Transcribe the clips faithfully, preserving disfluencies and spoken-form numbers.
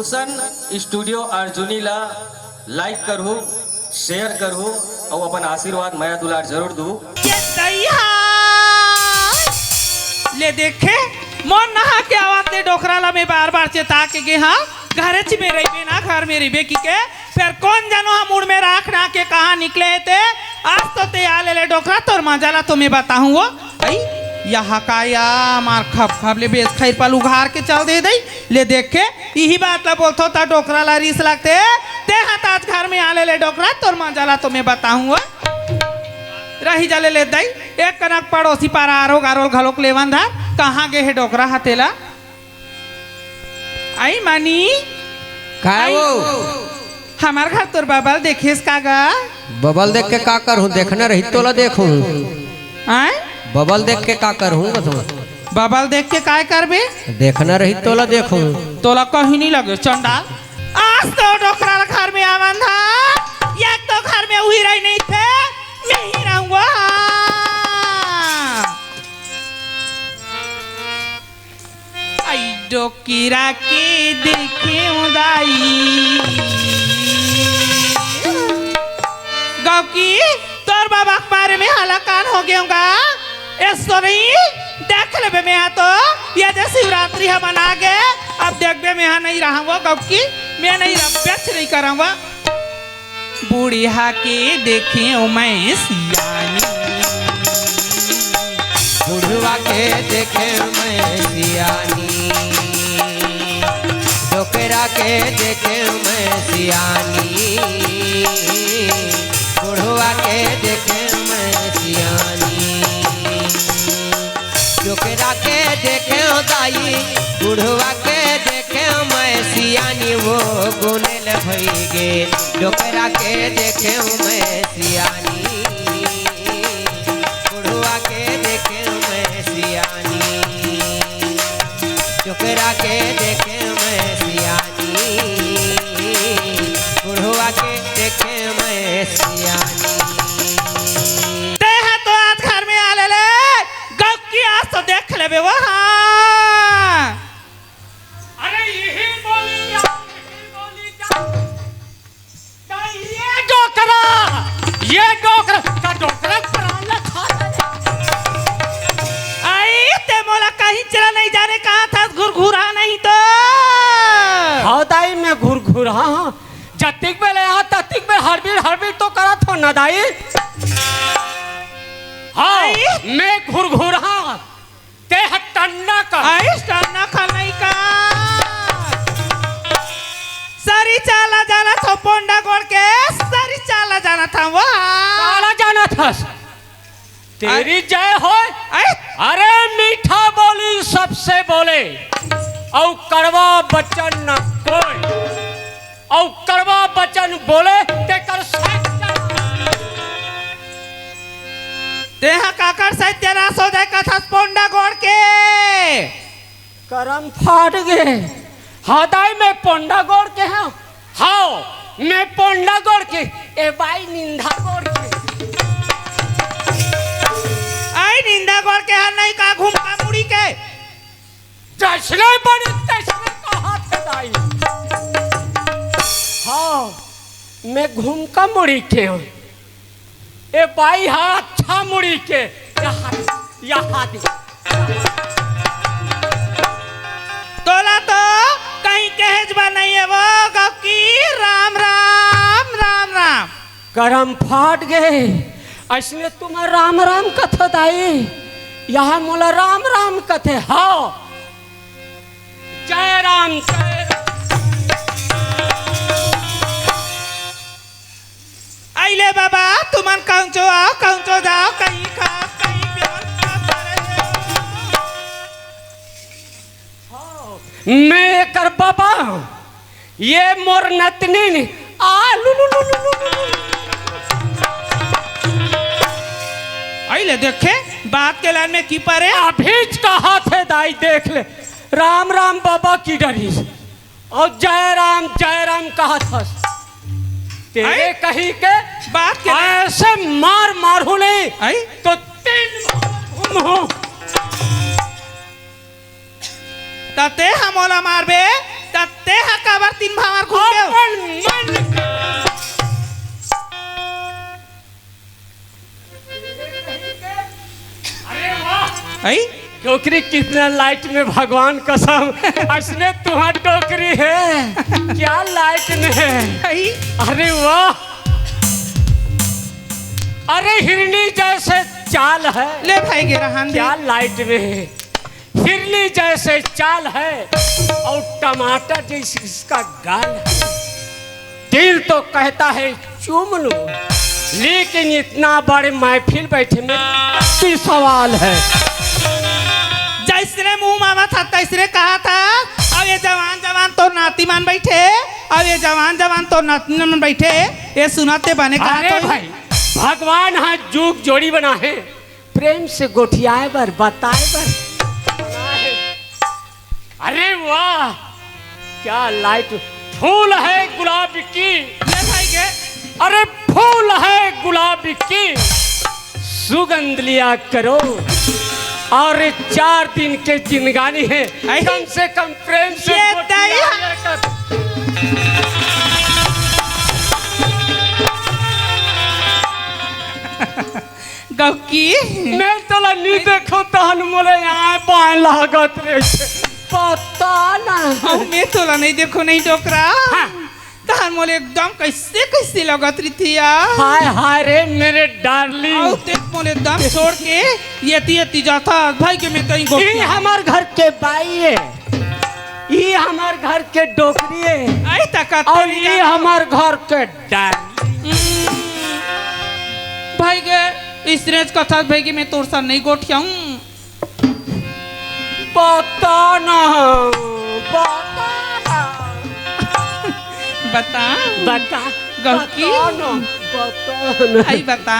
रोशन studio Arjuni ला like करहू, share करहू अउ अपन आशीर्वाद, मया दुलार जरूर दू। ले देखे, मोर नहा के आवत ले डोकरा ला मैं बार बार चेता के गे हंव, घरेच में रहिबे ना, घर में रहिबे कि के, फेर कोन जनो ह मुड़ में राख ना के कहां निकले हे ते। आज तो ते आ ले ले डोकरा, तोर मजा ला तो मैं बताहूं वो। अई, यहां का या मार खप खप ले बेस खैर पल उघार के चल दे दई। ले देखे, इही बात ला बोलथो त डोकरा ला रिस लगथे। ते हा त आज घर में आ ले ले डोकरा, तोर मजा ला तो मैं बताहूं वो। रही जा ले ले दई, एक कनक पड़ोसी पारा आरो गारोल घलोक लेवन धर, कहां गे हे डोकरा ह तेला? अई मानी। काय अई, वो? हमर घर तोर बबल देखेस का गा? बबल देख के का करहूं? देखना रही तोला देखहूं। आय? बबल देख के का करहूं बस? बबल देख के काय करबे? देखना रही तोला देखहूं। तोला कहीं नहीं लगे चंडाल। आज तो डोकरा घर में आवन धा। एक तो घर में उही रही नहीं थे, मैं ही रहूंगा। आई डोकरा के देखेंव दाई। गौकी, तोर बाबा के बारे में हलाकान हो गेंव गा। ए सोनई, देख लेबे मेहा तो, ये जे शिवरात्रि ह मना गे, अब देखबे मेहा नहीं रहंव वो गौकी, मैं नहीं रह-, बेच नहीं करंव वो। बुढ़िया के देखेंव मैं सियानी। बुढ़वा के देखेंव मैं सियानी। डोकरा के देखेंव मैं सियानी। बुढ़वा के देखेंव मैं सियानी। डोकरा के देखेंव दाई, बुढ़वा के देखेंव मैं सियानी, वो गुनेल भई गे। डोकरा के देखेंव मैं सियानी, बुढ़वा के देखेंव मैं सियानी। डोकरा के देखेंव मैं सियानी, बुढ़वा के देखेंव मैं सियानी। तेहा तो आज घर में आ ले ले, गौकी आज तो देख लेबे वो, हां। अरे यही बोली जा, यही बोली जा। का ये डोकरा, ये डोकरा, का डोकरा प्राण ला खा ले। अई, ते मोला कहीं चला नहीं जाने कहा था, घुरघुरा नहीं तो। हां दाई, मैं घुरघुरा हां। जतिक बेले हां, ततिक बेले हड़बीड़, हड़बीड़ तो करत हों ना दाई। हां, अई। मैं घुरघुरा हां। तेहा टन्ना का। अई टन्ना का नहीं का। सरी चाला जाना था पोंडा गोड़ के, सरी चाला जाना था वो। चाला जाना था। तेरी जय होय। अई। अरे मीठा बोली सबसे बोले, अउ कड़वा बचन न कोय। अउ कड़वा बचन बोले तेकर सत्य। तेहा काकर सत्यानाश हो जाय कथस पोंडा गोड़ के। करम फाट गे। हां दाई मैं पोंडा गोड़ के हंव। हां, मैं पोंडा गोड़ के। ए बाई निंदा गोड़ के। अई निंदा गोड़ के हर नहीं का घुमका मुड़ी के। जइसने बने तइसने कहाथे दाई। हां, मैं घुमका मुड़ी के हंव। ए बाई हा अच्छा मुड़ी के। यहां दे, यहां दे। तोला तो कहीं कहेच बा नहीं हे वो गौकी। राम राम, राम राम। करम फाट गे। अइसने तुमन राम राम कथो दाई, यहां मोला राम राम कथे। हां, जय राम, जय राम। अइले बाबा, तुमन कहूंचो आओ, कहूंचो जाओ, कहीं खाओ, कहीं पियो। मैं एकर बाबा हंव, ये मोर नतनीन। आ लु लु लु लु लु लु। अइले देखे, बात के लाइन में की परे। अभीच कहाथे दाई, देख ले, राम राम बाबा की डरिस, अउ जय राम जय राम कहाथस। तेरे अई? कहीं के बात के अइसे मार मारहूं नहीं, अई? तो तीन मार घूमहूं। त तेहा मोला मारबे, त तेहा काबर तीन भावर घूम गयो। अपन मन का। अरे वाह। आई? डोकरी कितना लाइट में, भगवान कसम, असने तुम्हार डोकरी है, क्या लाइट में है। आई? अरे वाह। अरे हिरनी जैसे चाल है। ले भाई गे रहन दे। क्या लाइट में है। हिरनी जैसे चाल है और टमाटर जैसी इसका गाल है। दिल तो कहता है चूम लूं, लेकिन इतना बड़े महफिल बैठे में भी सवाल है। जैसने मुंह मामा था तैसने कहा था। अब ये जवान जवान तो नाती मान बैठे, अब ये जवान जवान तो नाती मान बैठे, ये सुनते बने कहा अरे तो भाई, भगवान हा जुग जोड़ी बना है। प्रेम से गोठियाए बर, बताए बर। अरे वाह, क्या लाइट। फूल है गुलाब की। ले भाई के। अरे फूल है गुलाब की, सुगंध लिया करो। और चार दिन के जिंदगानी है, ऐसे? कम से कम प्रेम से ये गोठियाए दया। कर। गौकी। मैं तोला नहीं देखो तहन मोले आए बाएं लागत रे। पता ना। अउ मैं तोला नहीं देखो नहीं डोकरा। हाँ। तहन मोले एकदम कैसे कैसे लगत रही थी यार। हाय हाय रे मेरे डार्लिंग। अउ देख मोले एकदम छोड़ के येती येती जाथा भाई के मैं कहीं गोठिया। ई हमर घर के बाई है, ई हमर घर के डोकरी है। आई तका और तेरी ई जानो। हमर घर के डार्लिंग। हम्म, भाई गे, इसने कथा भाई गे मैं तोर साथ नहीं गोठियाऊं। बता ना, बता ना। बता। बता। गौकी। बता ना, बता ना। आई बता।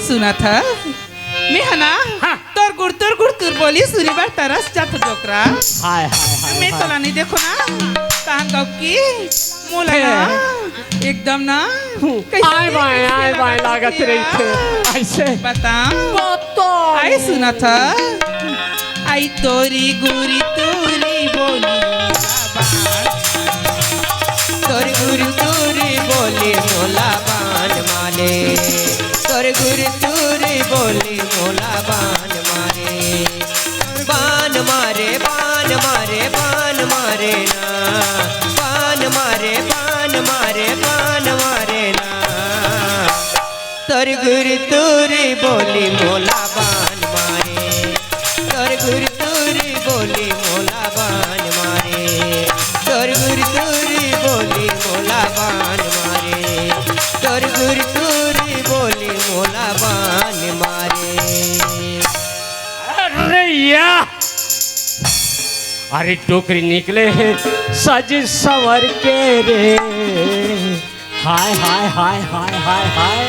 सुना था। मैं है ना, हाँ। तोर गुड़, तोर गुड़, तोर बोली सुनी बर तरस जात डोकरा। हाय, हाय, हाय, मैं हाय। तोला नहीं देखो ना, कहाँ गौकी, मोला ना, हैं। एकदम ना, हम्म। कैसे आए बाएं, कैसे आए बाएं लागत लागत रही थे। रही। ऐसे। बता। बता। आई सुना था। आई तोरी गुरी तोरी बोली। तोर गुरु तोरे बोले मोला बान मारे, तोर गुरु तोरे बोले मोला बान मारे, बान मारे, बान मारे, बान मारे ना, बान मारे, बान मारे, बान मारे ना। तोर गुरु तोरे बोले मोला बान मारे, तोर गुरु तोरे बोले मोला बान मारे, तोर गुरु तोरे बोले मोला बान मारे, तोर गुरु तोरे बोले मोला बान मारे। अरे या, अरे डोकरी निकले हैं सज संवर के रे। हाय, हाय, हाय, हाय, हाय, हाय।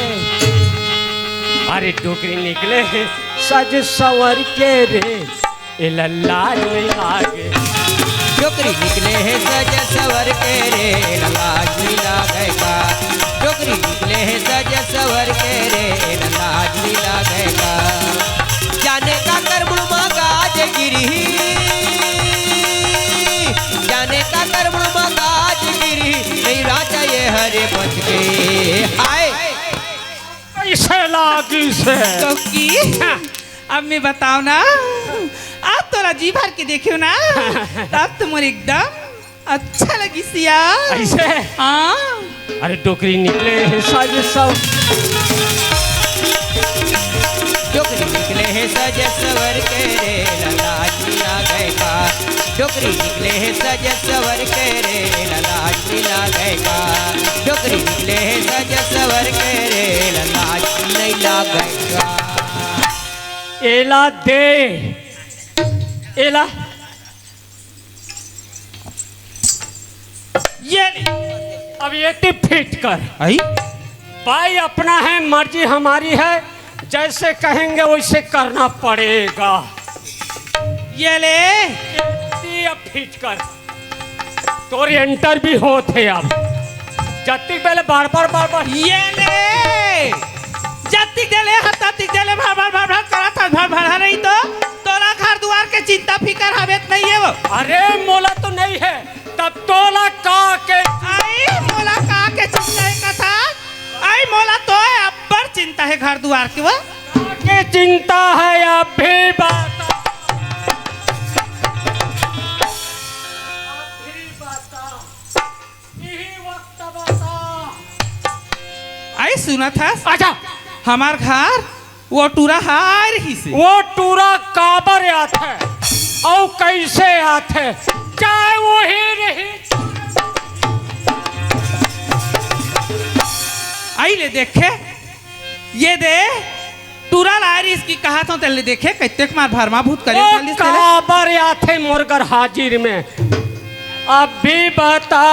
अरे डोकरी निकले हैं सज संवर के रे, एला लाज नहीं लागे। डोकरी निकले हैं सज संवर के रे, एला लाज नहीं लागे का। डोकरी निकले हैं सज संवर के रे, एला लाज नहीं लागे का। जाने का कर मुड़मा गाज गिरी, जाने का कर मुड़मा गाज गिरी, नहीं राजा ये हरे बच के। हाय। कैसे लागी से? कौकी, हाँ। अब मैं बताओ ना, अब तोला जी भर के देखियो ना, तब तो मोर एकदम अच्छा लगिस यार। ऐसे? हाँ। अरे डोकरी निकले हैं सज सव-, डोकरी निकले हैं सज सवर के रे, लाज मिला गए का। डोकरी निकले हैं सज सवर के रे, लाज मिला गए का। डोकरी निकले हैं सज सवर के रे, लाज नहीं लागेगा। एला दे, एला। ये ले। अब ये टिप फिट कर। आई? भाई अपना है, मर्जी हमारी है, जैसे कहेंगे वैसे करना पड़ेगा। ये ले। ये अब फिट कर। तोर एंटर भी होत है अब। जत्ती पहले बार बार, बार बार। ये ले। जत्ती देले, हत्ता ती देले, भर भर, भर भर करत हस, भर भर, नहीं तो तोला घर दुआर के चिंता फिकर हवे त नहीं है वो। अरे मोला तो नहीं है, तब तोला का के घर दुआर के वो। के चिंता है, अब भी बता। अब भी बता। यही वक्त बता। आई सुनत हस? अच्छा। हमार घर वो टूरा हार ही से। वो टूरा काबर आथे अउ कैसे आथे, चाहे वही रही। आई ले देखे, ये दे टूरा ला रिहिस कि कहा था तेले देखे, कतेक मार भरमा भूत करे वो कालिस तेले। काबर आथे मोर घर हाजिर में, अब भी बता।